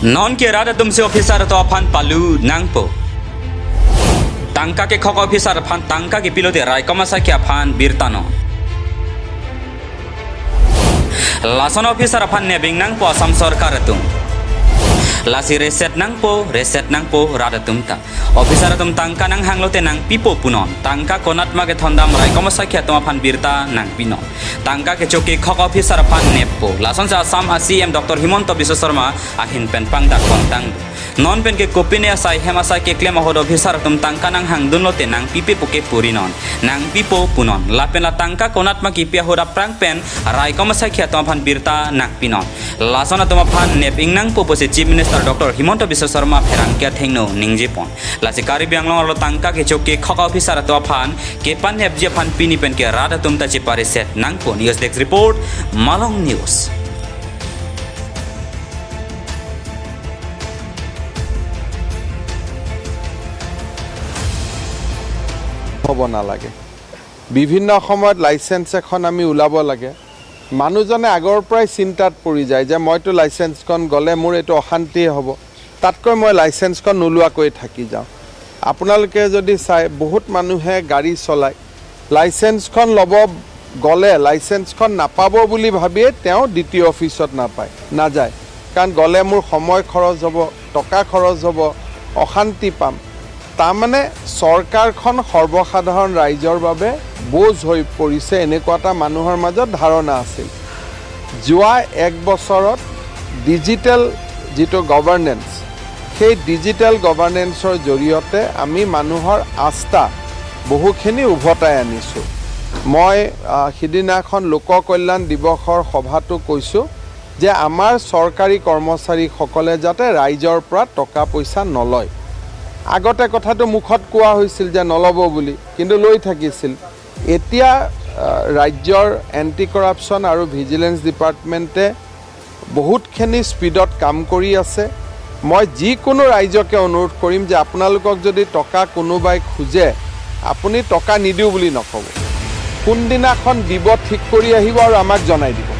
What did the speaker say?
Non ke rada tumse officer to phan palu nangpo. Tangka ke khok officer phan tangka ke pilote rai komasa kya phan birtano. Lason officer phan nebing nangpo Assam sarkar tum. Lasi reset nangpo rada tumta. Officer tum tangka nang hanglote nang pipo punon. Tangka konat mage thondam rai komasa kya tuma phan birta nang pino. Tangka ke choki khok officer phan nepo. Lason sa Assam CM Dr. Himanta Biswa Sarma ahin pen pangda kontang. Non pen ke kopine asai hemasai ke klem ahod officer tum tangka nang hang dunlote nang pipe poke purinon. Nang pipo punon. Lapen la tangka konat maki pia hoda prang pen rai komasa kya tuma phan birta nang pinon. Lasona tuma phan nep ing nang po pose Chief Minister Dr. Himanta Biswa Sarma pherang kya thengno ningjepon. Lasi Karbi Anglong lo tangka ke choki khok officer to phan ke pan nep je phan pini pen ke rada tumta che pare set nangpo. News desk report, Malong News. হ'ব নালাগে। বিভিন্ন সময়ত licence এখন আমি ওলাব লাগে, মানুহজনে আগৰ পৰাই চিন্তাত পৰি যায় যে মইতো লাইচেঞ্চখন গ'লে মোৰ এইটো অশান্তিয়ে হ'ব, তাতকৈ মই লাইচেঞ্চখন নোলোৱাকৈ থাকি যাওঁ। আপোনালোকে যদি চাই বহুত মানুহে গাড়ী চলায়, লাইচেঞ্চখন ল'ব গ'লে লাইচেঞ্চখন নাপাব বুলি ভাবিয়ে তেওঁ দ্বিতীয় অফিচত নাপায়, নাযায়, কাৰণ গ'লে মোৰ সময় খৰচ হ'ব, টকা খৰচ হ'ব, অশান্তি পাম। তাৰমানে চৰকাৰখন সৰ্বসাধাৰণ ৰাইজৰ বাবে বোজ হৈ পৰিছে, এনেকুৱা এটা মানুহৰ মাজত ধাৰণা আছিল। যোৱা এক বছৰত ডিজিটেল যিটো গভাৰ্নেন্স, সেই ডিজিটেল গভাৰ্নেন্সৰ জৰিয়তে আমি মানুহৰ আস্থা বহুখিনি উভতাই আনিছোঁ। মই সিদিনাখন লোক কল্যাণ দিৱসৰ সভাতো কৈছোঁ যে আমাৰ চৰকাৰী কৰ্মচাৰীসকলে যাতে ৰাইজৰ পৰা টকা পইচা নলয়। আগতে কথাটো মুখত কোৱা হৈছিল যে নল'ব বুলি, কিন্তু লৈ থাকিছিল। এতিয়া ৰাজ্যৰ এণ্টি কৰাপশ্যন আৰু ভিজিলেন্স ডিপাৰ্টমেণ্টে বহুতখিনি স্পীডত কাম কৰি আছে। মই যিকোনো ৰাইজকে অনুৰোধ কৰিম যে আপোনালোকক যদি টকা কোনোবাই খোজে, আপুনি টকা নিদিওঁ বুলি নক'ব, কোনদিনাখন দিব ঠিক কৰি আহিব আৰু আমাক জনাই দিব।